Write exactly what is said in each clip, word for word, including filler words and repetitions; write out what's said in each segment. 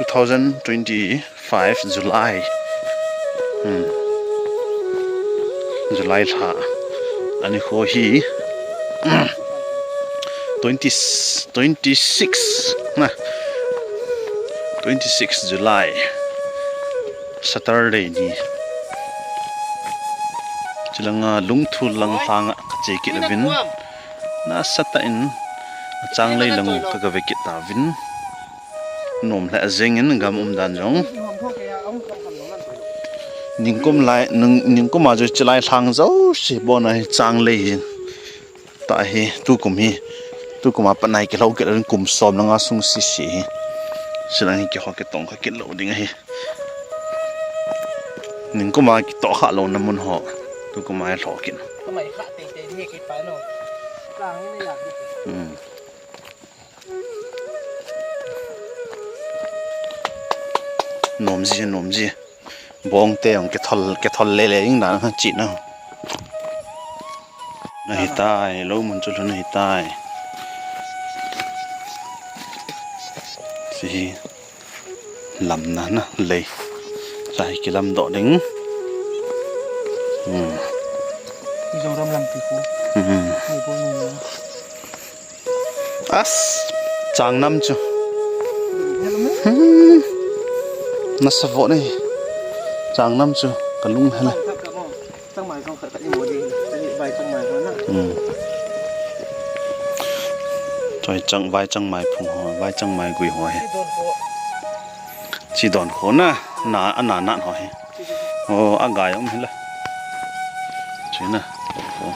thousand twenty-five July. Hmm. July lha. Ani kho hi twenty, twenty-six na. Twenty-six July. Saturday ni. Chilanga Lungthul lang langa kache kit uvin. Nasatah in achang lei lang u ka, kave kit tauvin. Nom lheh jengin gam umdan jong. Ningkum lai, ning, ningkum a chu chilai lhang jouse bon a hi chang lei hi. Tah hi, tukum hi, tukum a pat nai kilhou kit lou ding kum som langa sung sisi hi. Silang hi kihou kitong kha kit lou ding ahi. Ningkum a kitoh kha louna mun ho, tukum a hi lhou kit. Kamai kha tei tei ni kipa no. Tang ni ya. Hmm. Nom ji, nom ji. Bong te jong kithol, kithol le le ing dan a chi na. Nahi tai, lou mun chu lhun nahi tai. Chi hi lam na na lei. Sa hi kilam doh ding. Hmm. Mizoram lampi khu. Hmm. Ni bo ni ni. As, chang nam chu. Hmm. Nasa vo ni. Chang nam chu, ka lung hel e. Hmm. Choi chang, vai chang mai phung ho, vai chang mai gui ho hi. Chi don kho na, na, ana na ho hi. O, a gai um hi la. Chi na. O.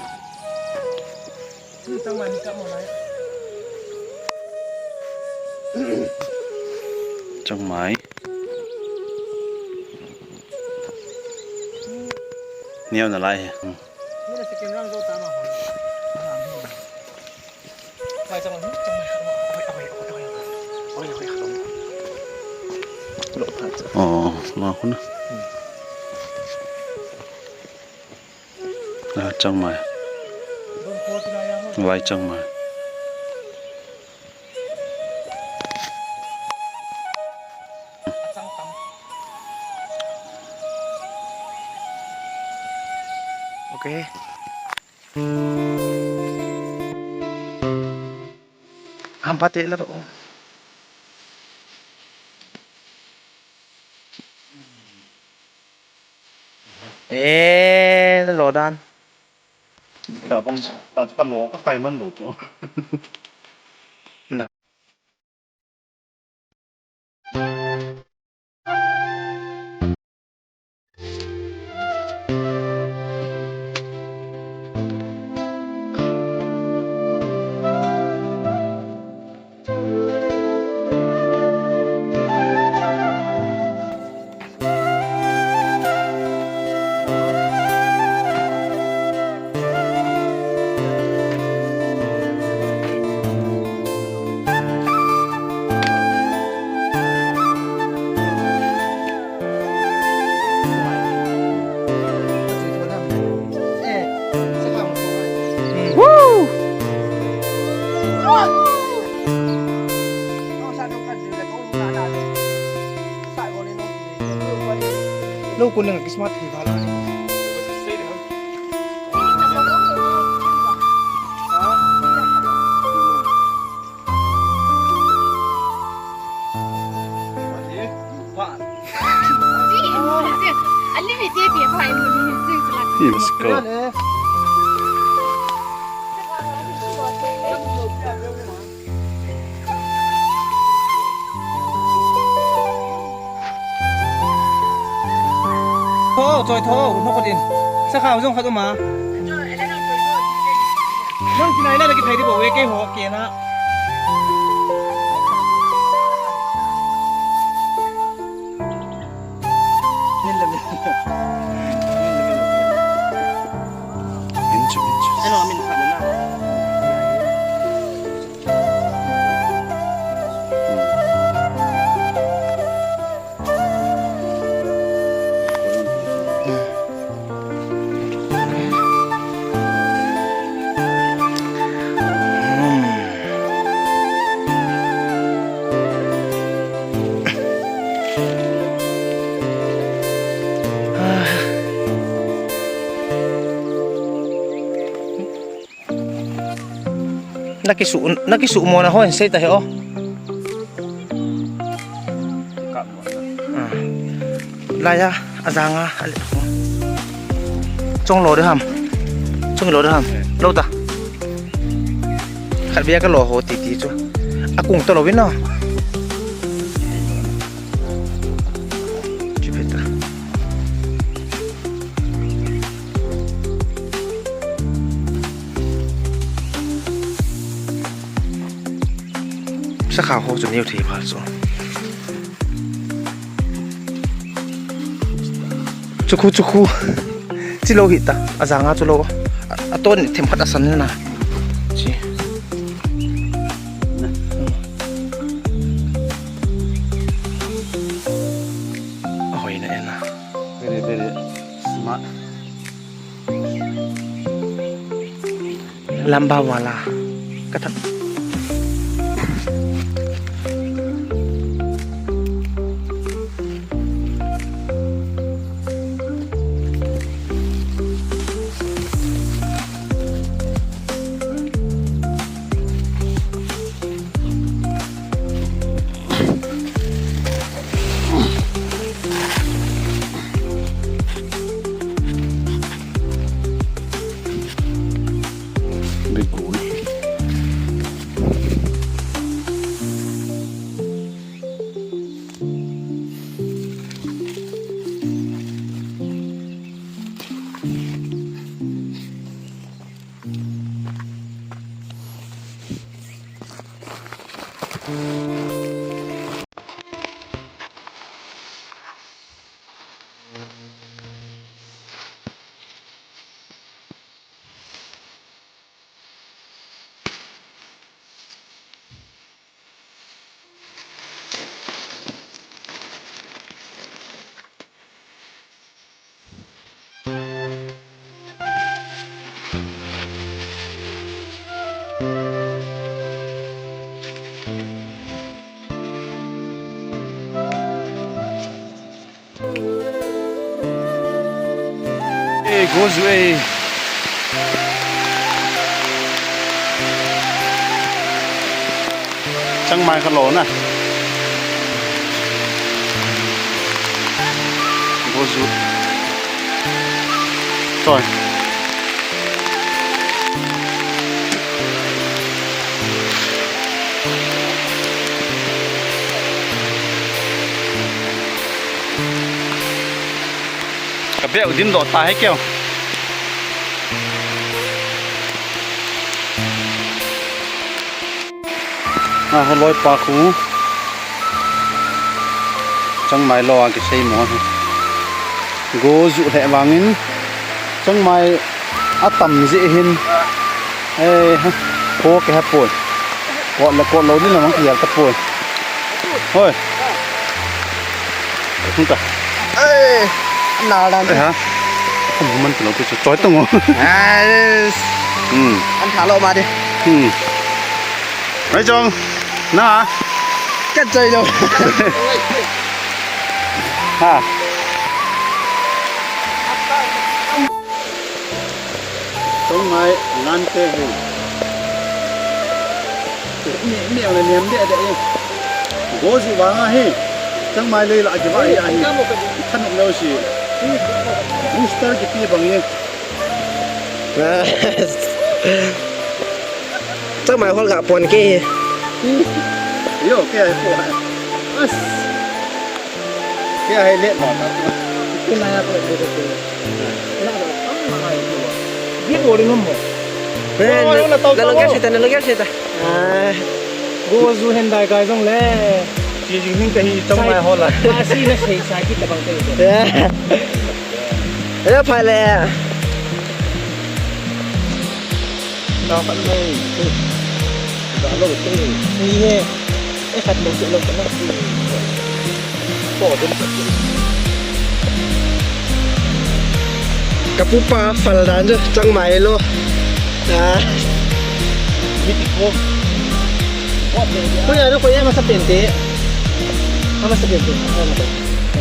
Changmai. Neo na lai he. Hmm. Oh, ma khun. Ah, changmai. Vai changmai. Okay. Hampa te la ro. Eh, lo dan. Ka bang, ka, ka lo, ka kai man lo to. Na. Lo ko nang Christmas hi bala. Let's go. Tho, choi tho, no ko din. Sa khao jong khat um a. Nang kinai la la kithai di bo we kei ho ke na. Min le min. Min le min. Min chu, min chu. Ano, min khat na. Na kisu, na kisu mo na hon sei ta he o. Ah. Laiya, ajanga, ale. Chong lo de ham. Chong lo de ham. Lo ta. Khat bia ka lo ho ti ti chu. A kung ta lo vin na. Chi phe ta. Sakha ho chu neo thei phal chu. Chukhu, chukhu. Chi lo hi ta. Ajanga chu lo. A, a ton ni them khat a san na. Chi. A hoi na e na. Very, very smart. Lamba wala. Kata. Big one. Eh, gozu eh. Changmai kalo na. Gozu. Choi. Ka beh u dim doh ta he keo. A, holoi pa khu. Changmai lo a kisei mo hi. Gozu lheh vangin changmai atam jeh hin. Ei ha. Ko ke ha poi. Ko le ko lo ni na mang kial ta poi. Hoi. Hung ta. Ei. Na dan. Ei ha. Ko man ta lo ko choi tong o. Yes. Hmm. An tha lo ma de. Hmm. Mai chong. Na. Ka choi lo. Ha. Changmai ngan te hi. Ni, ni ang le niam de de. Gozu vang a hi. Changmai lei la ki va ya hi. Thanop leu si. Booster kiti bang hi. Changmai hol ga pon ke. Yo, ke ai po. As. Ke ai le ma ta. Ke na ya ko de de. Na ba ta ma ai ko. Bi bo ri mo. Be, na lo gel seta, na lo gel seta. Ah. Gozu hen dai kai jong le. Chi jing ning ka hi changmai hol a. Asi na sei sa ki ta bang te. Ya. Hello, phai le. Tao khat mai. Ga lo te. Ni he. E khat lo te lo khat lo. To dum. Ka pu pa fal dan chu changmai lo. Ah. Ni ti ko. Ko ya ro ko ya masa pente. Masa pente.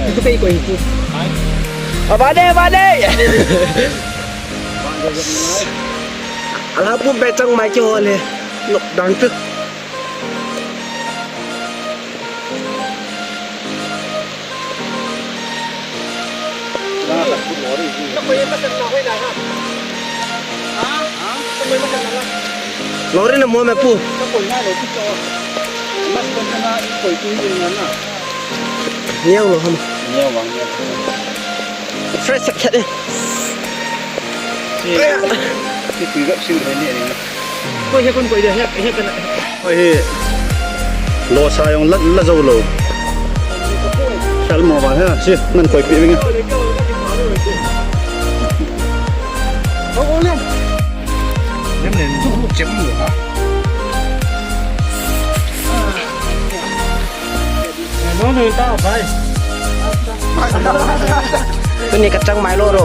Itu pe ko itu. Abade, abade. Ala pu be changmai kihol e. Nok dang chu. Lori na mo me pu. Niau lo ham. Fresh khat khat e. Koi he kon koi de he he kana. Koi he. Lo sa jong la la jo lo. Sal mo ba he si nan koi pi vinga. Lem lem tu chem lo ha. Tuni ka chang mai lo ro.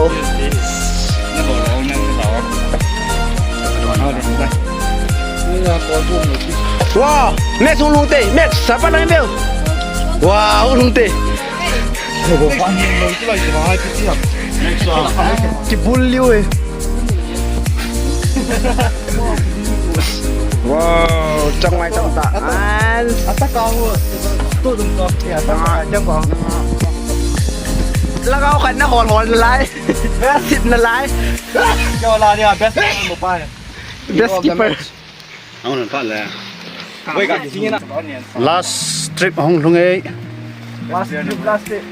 Wow, Max hung lhung te, Max, sapa lang bel. Wow, hung lhung te. Kibul liu e. Wow, chang mai chang ta. An. Ata ka hu. Tu dum to. Ya, ta jang ko. Lagao khat na hol hol na lai. Best hit na lai. Yo la dia best mo pa. Best keeper. Ang pa le. Last trip hung lhung e. Last trip, last trip.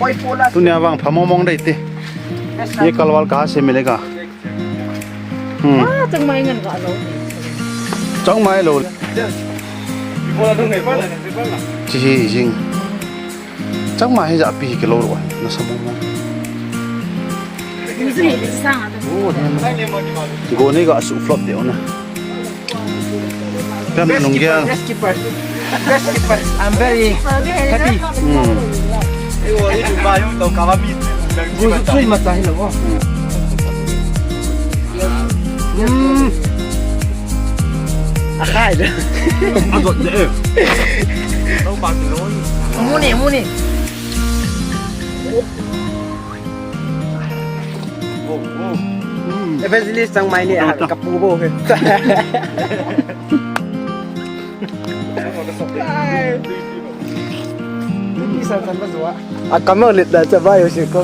Oi, po last. Tunia vang pha mong mong dei ti. Ye kalval ka se mele ka. Hmm. Ah, chang mai ngan ka lo. Chang mai lo. Chi hi jing. Chang mai hi ja pi hi kilo ro. Na sa mong mong. Go ni ga su flop de ona. Pem nung gel. Best keeper. Best keeper. I'm very happy. Hmm. Gu sui ma sa hi lo. Hmm. Akai de. Agot de. Muni, muni. Evangelist chang mai ni a kapu bo he. Ni san san ba zuwa. A kamel lit da cha ba yo shi ko.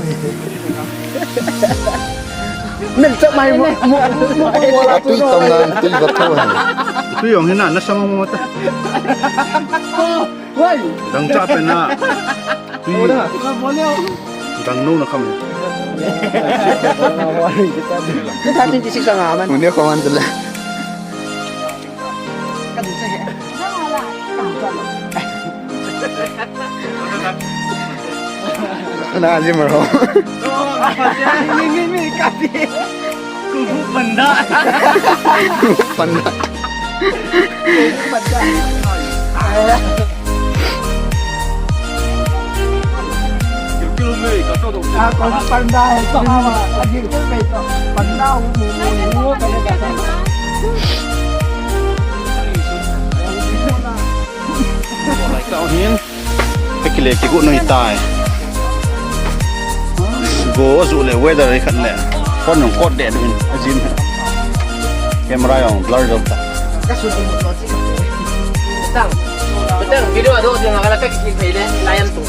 Min cha mai mo mo mo mo. Atui tong na tui ba tho he. Tui jong hina na sa mo mo ta. Wai. Dang cha pe na. Tui. Dang no na kham. Two thousand twenty-six ang aman. Uni ko man tala. Na ji maro. Mi mi mi kapi. Kung fu panda. Kung fu panda. Kile kigu noi tai. Go azu le weather khat le. Phone jong kot de dun ajin. Camera jong blur jong ta. Tang. Tang video ado ding ala ka ki phei le lion tu.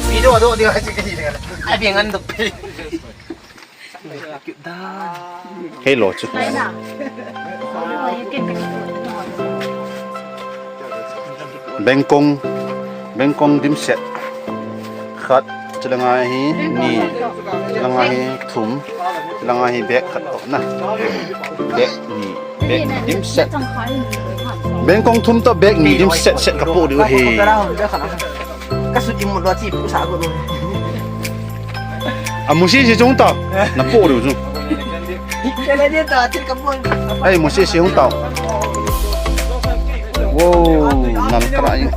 Video ado ding ka ki phei le. Ai bi ngan dok phei. Hei lo chu. Bengkong, bengkong dimset. Khat, chulanga hi ni, chulanga hi thum, chulanga hi bag khat toh na. Bag ni, bag dimset. Bengkong thum toh bag ni dimset set kapoh diu hi. Ka sut imut lo chi pu sa ko lo. A musi si chung ta. Na po ru chung. Kele dia ta thil ka pon. Ai musi si hung ta. Wow, nal kra ai.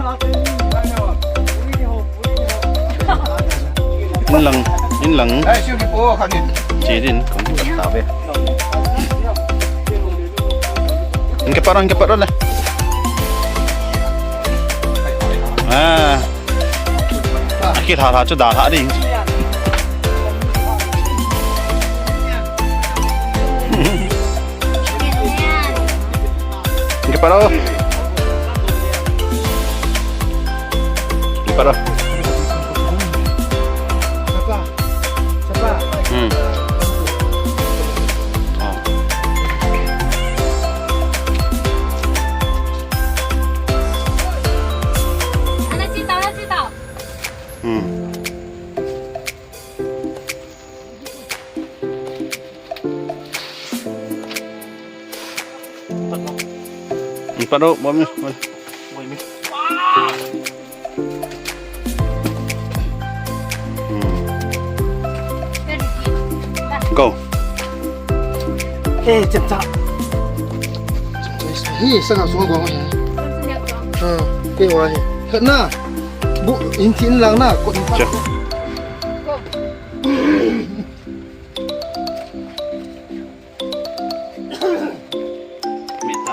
In lang, in lang. Ai siu ki po kha ni. Chi din, kong ta be. In ke paron, in ke paron le. Ah. Akilha lha chu dalha ding. Paro. Paro. Hmm. Oh. Hmm. Empat tu, buat ni. Buat ni. Hmm. Go. Eh, cep cep. Hi, sanga sunga guang hi. Ha, ke wa hi. Khat na. Bu, in thin lang na, kot in pa. Cep.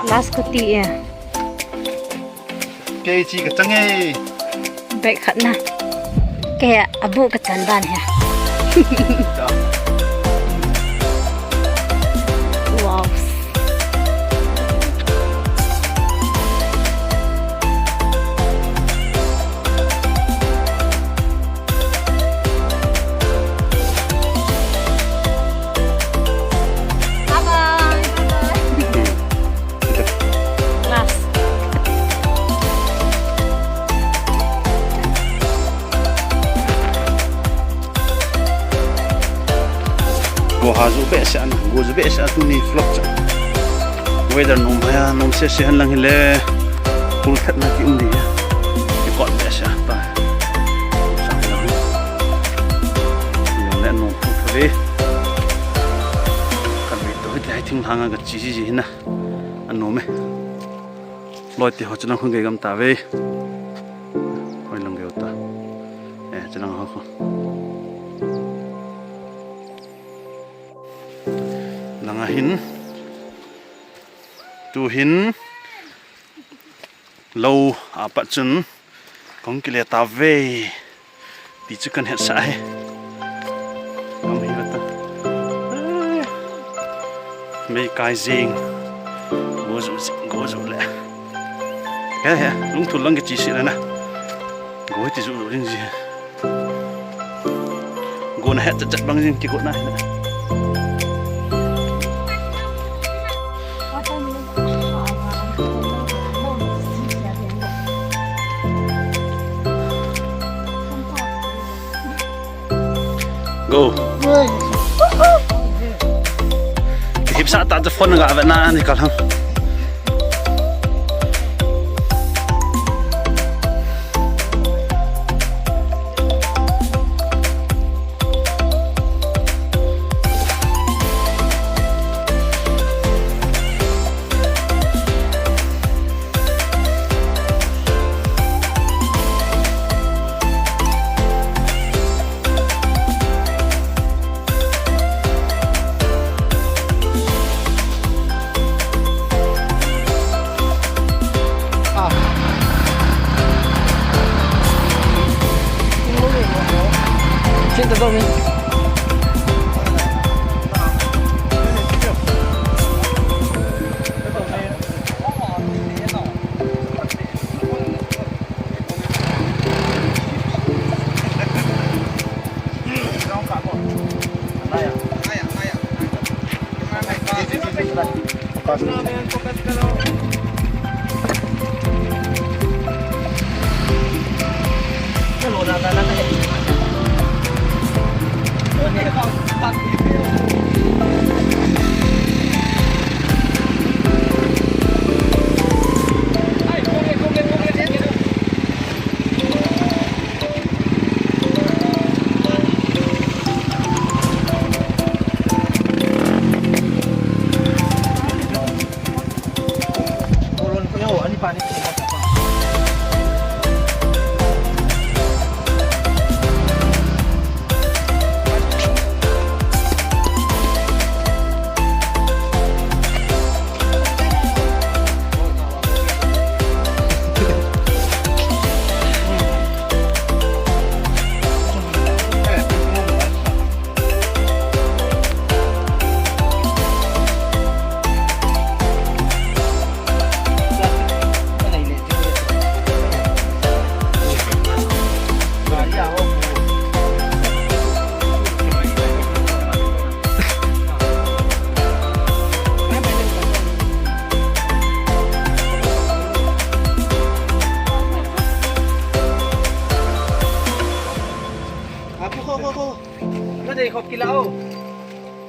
Last kuti e. Kei chi ka chang e. Bag khat na. Kei a bu ka chan dan he. Wow. Bye bye. Last. Go ha ju behseh a, go ju behseh a tuni vlog chu. Weather nom hia, nom sese hen lang hile. Cool khat na ki um di. Ki kot behseh a ta. Sang lang. Yong le nom phu phu le. Kan mi to hiti hai thing hanga ka chi ji ji hina. Anom e. Loi te ho chu lang khun gei gam ta ve. Hoi lang gei ta. Eh, chu lang ho khu. Langa hin, tu hin, lou a pat chun, kong kile ta ve, ti chu kan hetsah e. Kong hi ta. Mei kai jing, go ju jing, go ju le. He, he, lungthul lang kichi si le na. Go ti ju ju jing ji. Go na het chat chat bang jing kigot na. Go. Hipsa ta phone ga ve na ni kal ham. Kila o.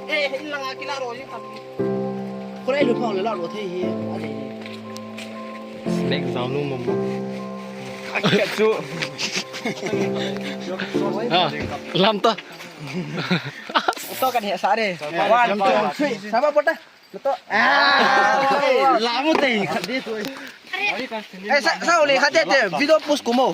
Eh, in langa kila ro jing tam. Kore lu thong le la ro thei hi. A le. Snack zau nu mo mo. Ka chu. Ah, lam ta. To kan he sa re. One, two, three. Sama pota. To. Ah, la mo te khat de tu. Eh, sa, sa le khat de te video post ko mo.